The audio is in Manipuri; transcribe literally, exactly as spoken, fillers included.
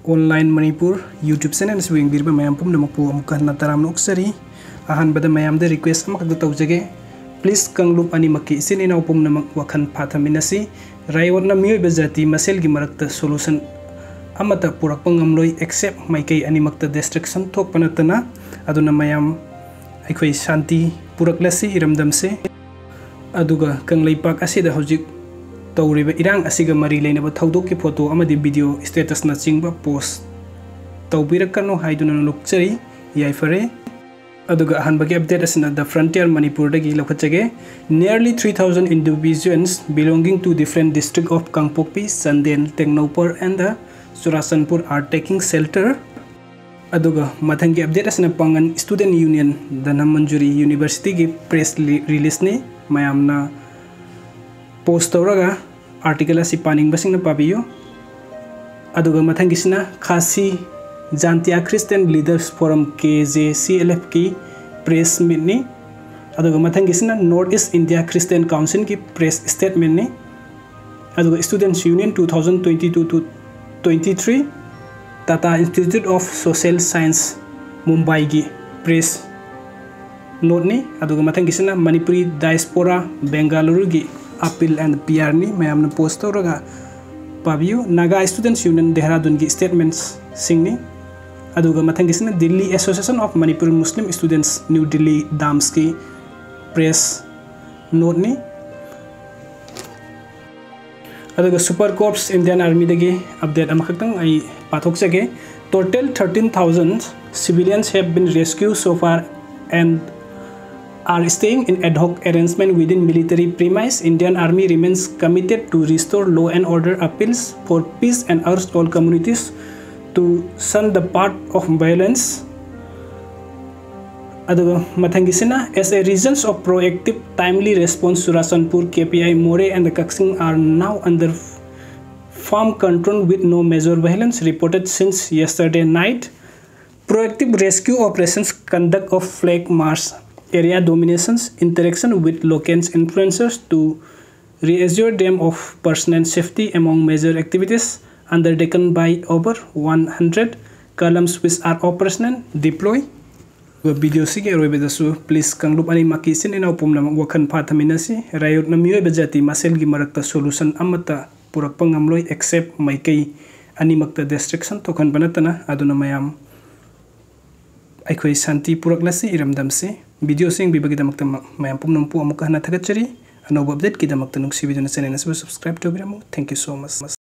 Online Manipur YouTube channel ꯑꯁꯤꯕꯨ ꯌꯦꯡꯕꯤꯔꯤꯕ ꯃꯌꯥꯝ ꯄꯨꯝꯅꯃꯛꯄꯨ ꯑꯃꯨꯛꯀ ꯍꯟꯅ ꯇꯔꯥꯝꯅ ꯑꯣꯛꯆꯔꯤ꯫ ꯑꯍꯥꯟꯕꯗ ꯃꯌꯥꯝꯗ request ꯑꯃꯈꯛꯇ ꯇꯧꯖꯒꯦ꯫ Please, ꯀꯥꯡꯂꯨꯞ ꯑꯅꯤꯃꯛꯀꯤ ꯏꯆꯤꯟ ꯏꯅꯥꯎ ꯄꯨꯝꯅꯃꯛ ꯋꯥꯈꯜ ꯐꯥꯊꯃꯤꯟꯅꯁꯤ꯫ Riot ꯅ ꯃꯤꯑꯣꯏꯕ ꯖꯥꯇꯤ ꯃꯁꯦꯜꯒꯤ ꯃꯔꯛꯇ solution ꯑꯃꯠꯇ ꯄꯨꯔꯛꯄ ꯉꯝꯂꯣꯏ, except ꯃꯥꯏꯀꯩ ꯑꯅꯤꯃꯛꯇ destruction ꯊꯣꯛꯄ ꯅꯠꯇꯅ꯫ ꯑꯗꯨꯅ ꯃꯌꯥꯝ ꯑꯩꯈꯣꯏ ꯁꯥꯟꯇꯤ ꯄꯨꯔꯛꯂꯁꯤ ꯏꯔꯝꯗꯝꯁꯦ꯫ ꯑꯗꯨꯒ ꯀꯪꯂꯩꯄꯥꯛ ꯑꯁꯤꯗ ꯍꯧꯖꯤꯛ ꯇꯧꯔꯤꯕ ꯏꯔꯥꯡ ꯑꯁꯤꯒ ꯃꯔꯤ ꯂꯩꯅꯕ ꯊꯧꯗꯣꯛꯀꯤ photo ꯑꯃꯗꯤ video status ꯅꯆꯤꯡꯕ post ꯇꯧꯕꯤꯔꯛꯀꯅꯨ ꯍꯥꯏꯗꯨꯅ ꯅꯣꯛꯆꯔꯤ꯫ ꯌꯥꯏꯐꯔꯦ꯫ ꯑꯗꯨꯒ ꯑꯍꯥꯟꯕꯒꯤ update ꯑꯁꯤꯅ The Frontier ꯃꯅꯤꯄꯨꯔꯗꯒꯤ ꯂꯧꯈꯠꯆꯒꯦ꯫ Nearly three thousand individuals belonging to different district of Kangpokpi, Chandel, Tengnoupal and the Churachandpur are taking shelter꯫ ꯑꯗꯨꯒ ꯃꯊꯪꯒꯤ update ꯑꯁꯤꯅ ꯄꯥꯡꯒꯟ Student Union ꯙꯅꯃꯟꯖꯨꯔꯤ University ꯒꯤ press release ꯅꯤ꯫ ꯃꯌꯥꯝꯅ pause ꯇꯧꯔꯒ article ꯑꯁꯤ ꯄꯥꯅꯤꯡꯕꯁꯤꯡꯅ ꯄꯥꯕꯤꯌꯨ꯫ ꯑꯗꯨꯒ ꯃꯊꯪꯒꯤꯁꯤꯅ ꯈꯥꯁꯤ ꯖꯥꯟꯇꯤꯌꯥ Christian Leaders Forum, K J C L F ꯀꯤ press meet ꯅꯤ꯫ ꯑꯗꯨꯒ ꯃꯊꯪꯒꯤꯁꯤꯅ North East India Christian Council ꯒꯤ press statement ꯅꯤ꯫ ꯑꯗꯨꯒ Students Union two thousand twenty-two to twenty-three, Tata Institute of Social Science ꯃꯨꯝꯕꯥꯏꯒꯤ press note ꯅꯤ꯫ ꯑꯗꯨꯒ ꯃꯊꯪꯒꯤꯁꯤꯅ Manipuri Diaspora Bengaluru ꯒꯤ appeal and P R ꯅꯤ꯫ ꯃꯌꯥꯝꯅ pause ꯇꯧꯔꯒ ꯄꯥꯕꯤꯌꯨ꯫ Naga Students Union ꯗꯦꯍꯔꯥꯗꯨꯟꯒꯤ statements ꯁꯤꯡꯅꯤ꯫ ꯑꯗꯨꯒ ꯃꯊꯪꯒꯤꯁꯤꯅ Delhi Association of Manipur Muslim Students, New Delhi, DAMS ꯀꯤ press note ꯅꯤ꯫ ꯑꯗꯨꯒ Super Corps Indian Army ꯗꯒꯤ update ꯑꯃꯈꯛꯇꯪ ꯑꯩ ꯄꯥꯊꯣꯛꯆꯒꯦ꯫ Total thirteen thousand civilians have been rescued so far and are staying in ad hoc arrangement within military premise. Indian Army remains committed to restore law and order, appeals for peace and urge all communities to shun the path of violence. ꯑꯗꯨꯒ ꯃꯊꯪꯒꯤꯁꯤꯅ, as a result of proactive timely response, Churachandpur, K P I, Moreh and the Kaksing are now under firm control with no major violence reported since yesterday night. Proactive rescue operations, conduct of flag march, area dominations, interaction with local influencers to reassure them of personal safety among major activities undertaken by over one hundred columns which are operational, deploy. ꯑꯗꯨꯒ ꯚꯤꯗꯤꯑꯣꯁꯤꯒꯤ ꯑꯔꯣꯏꯕꯗꯁꯨ please ꯀꯥꯡꯂꯨꯞ ꯑꯅꯤꯃꯛꯀꯤ ꯏꯆꯤꯟ ꯏꯅꯥꯎ ꯄꯨꯝꯅꯃꯛ ꯋꯥꯈꯜ ꯐꯥꯊꯃꯤꯟꯅꯁꯤ꯫ ꯔꯥꯏꯌꯣꯠꯅ ꯃꯤꯑꯣꯏꯕ ꯖꯥꯇꯤ ꯃꯁꯦꯜꯒꯤ ꯃꯔꯛꯇ solution ꯑꯃꯠꯇ ꯄꯨꯔꯛꯄ ꯉꯝꯂꯣꯏ except ꯃꯥꯏꯀꯩ ꯑꯅꯤꯃꯛꯇ destruction ꯊꯣꯛꯍꯟꯕ ꯅꯠꯇꯅ꯫ ꯑꯗꯨꯅ ꯃꯌꯥꯝ ꯑꯩꯈꯣꯏ ꯁꯥꯟꯇꯤ ꯄꯨꯔꯛꯂꯁꯤ ꯏꯔꯝꯗꯝꯁꯤ꯫ ꯚꯤꯗꯤꯑꯣꯁꯤ ꯌꯦꯡꯕꯤꯕꯒꯤꯗꯃꯛꯇ ꯃ-, ꯃꯌꯥꯝ ꯄꯨꯝꯅꯃꯛꯄꯨ ꯑꯃꯨꯛꯀ ꯍꯟꯅ ꯊꯥꯒꯠꯆꯔꯤ꯫ ꯑꯅꯧꯕ updateꯀꯤꯗꯃꯛꯇ ꯅꯨꯡꯁꯤꯕꯤꯗꯨꯅ channel ꯑꯁꯤꯕꯨ subscribe ꯇꯧꯕꯤꯔꯝꯃꯨ꯫ Thank you so much꯫